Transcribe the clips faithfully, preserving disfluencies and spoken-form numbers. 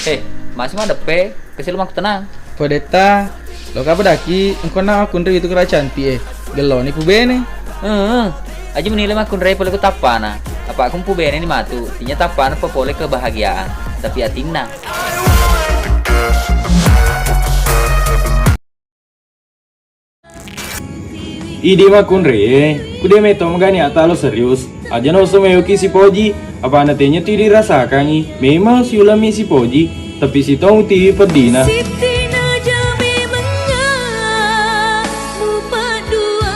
Eh, masih madeppe, kesi lo makkutenang. Kodetta, lo ka bedaki, engkona makkunrai itu kera cantik eh. Geloni pubene. Heeh. Aji menilai makkunrai pole ku tappana. Apa aku pubene ni matu, inya tappana pole kebahagiaan, tapi atinna. Idi makkunraie, kude meto magani ata lo serius. Aja no semeoki sipoji, apa natenya tu dirasakangi. Memang siulami sipoji, tapi sitong tiwi pedina. Sittina jami mengnga, mupa dua.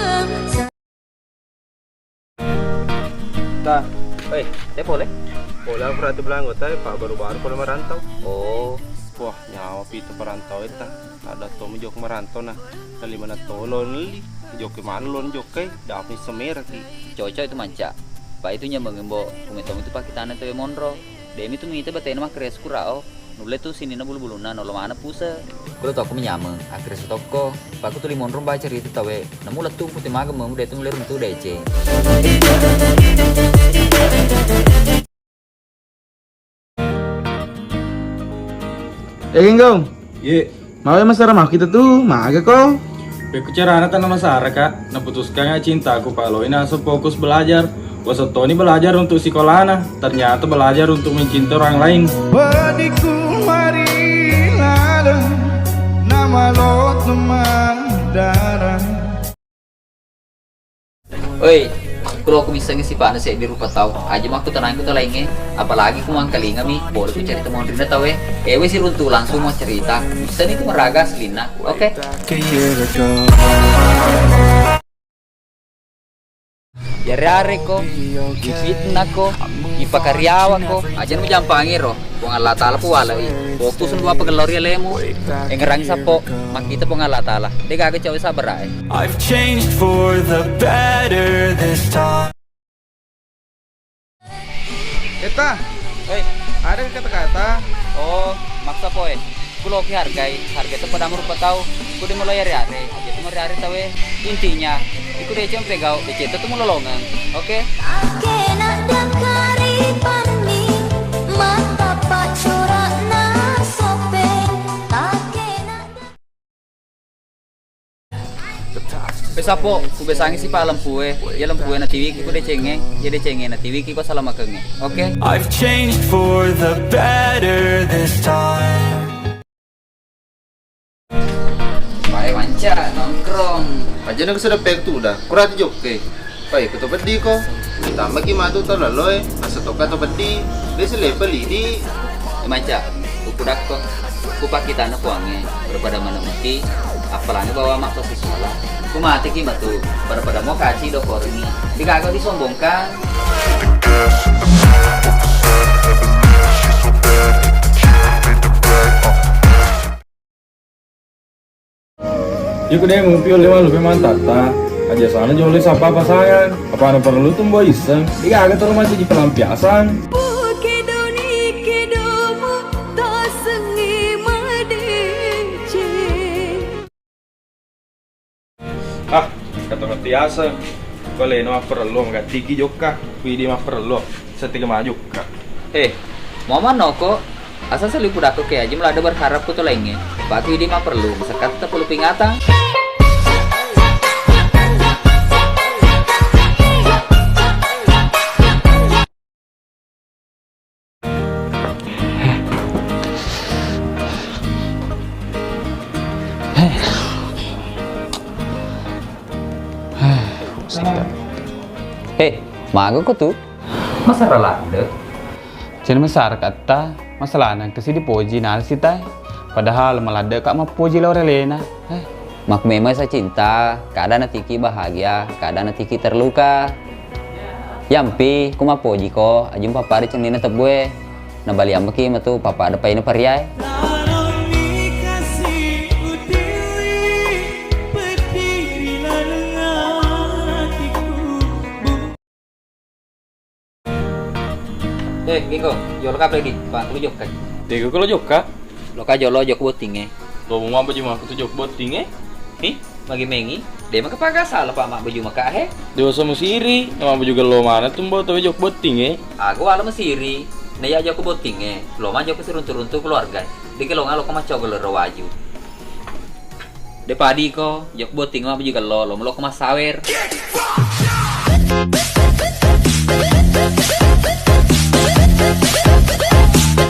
Ta. Oi, te pole? Pole aku ratu belango ta, Pak, baru-baru pole merantau. Oh. Wah, nyawa pita perantau ta. Ada to mejok merantau na. Nalima na tolo neli. Jokke mana lon jokke, dapni semera ki. Cocok itu manca. Pak itu nyameng mbo, kumetong itu pakitana tewe monro. Demi tu mita batena makres kurao. Nulle tu sininna bulu-bulunna, nolo mana puse. Kulo tokko menyameng, akhirnya setokko. Pak aku tuli monro baca cerita tawe. Namu lettu pute magem memu detu nulle runtu deceng. Eh, Genggong. Ye. Mau ya masalah mau kita tu, maga ko. Pekku carana tanah masara, Kak. Naputuskan ya cintaku, Pak Loi, nasa fokus belajar. Wasettoni belajar untuk sekolahna, ternyata belajar untuk mencintai orang lain. Padiku mari laleng, nama lo teman darah. Oi, kulo ku missengngi sipa'na seddi rupa tau. Aja makkutanangku to laingnge, apalagi ku mangkalingami, boleh ku cerita monrinna tauwe. Ewe siruntu langsung mau cerita. Misseni ku maraga aslinna. Oke. Yare-are ko, ifitna ko, ipakariawa ko, aja mujampangi ro. Puang Allah Ta'ala pu walai. Fokus dua pegellori alemu. Engerangi sappo, makkita Puang Allah Ta'ala. De gaga cawe sabar ae. I've changed for the better this time. Eta, hei, ada kata-kata? Oh, maksa poe. Kuloki hargai, harga itu pada merupa tau. Ku de mulai are-are, aja tu mari are tawe. Intinya, iku deceng pegau, deceng tu mulolongeng. Oke? Akena dakari panni, mata pacura na sope. Akena Pesapo, ku besangi sipa lempue, iya lempue natiwiki ku decengnge, iya decengnge natiwiki ku salamakengnge. Oke? I've changed for the better this time. Pae manca nongkrong. Aja na kesedap pek tu udah, kurati jokke. Pae, ku to peddi ko. Tambaki matu to laloe, asa toka to peddi. De selepe lidi. Manca, ku pudakko. Ku pakkitana puangnge, pada mana muki, apalagi bawa makko sisala. Ku mateki matu, pada-pada mo kaci do korengi. Digaga disombongkan. Iku de mupi ulle malupe mantatta. Aja sana jolo sapa pasangan. Apana perlu tu mbo isseng. Digaga terus macam di pelampiasan. Kedo ni kedo mu tasengi madeceng. Ah, kata mati asa. Baleno apparellu, magattiki jokka. Kuidi mapparellu. Settiga majokka. Eh, mau manoko? Asa sali pudakko ke aja melada berharap ku to laingnge. Bagi idi maperlu, masakat tepulu pingata. Heh, maga ko tu? Masara ladde. Cina masara katta, masalahna engka si dipoji nala sita. Padahal maladde ka mappoji lao ri alena. Eh. Mak memang sa cinta, kada natiki bahagia, kada natiki terluka. Yampi, ku mappoji ko, ajung pappada cennina tebbue. Nabali ambeki matu pappada paina pariae. Eh, Giko, jolo ka pledi, pa kulo jokka. Dego kulo jokka. Lo ka jolo jokka bottinge. Lo mau apa cuma aku tuh jok bottinge? Hi, magi mengi. De maka paga salah pa mak baju maka he. Dewa sama siri, nama baju gelo mana tuh mbok tapi jok bottinge. Aku ala mesiri. Na iya jokko bottingnge, lo ma jokko siruntu-runtu keluarga. Deke lo ngalo ko maccogo lero waju. De padi ko, jokko botting ma baju gello, lo melo ko massawer.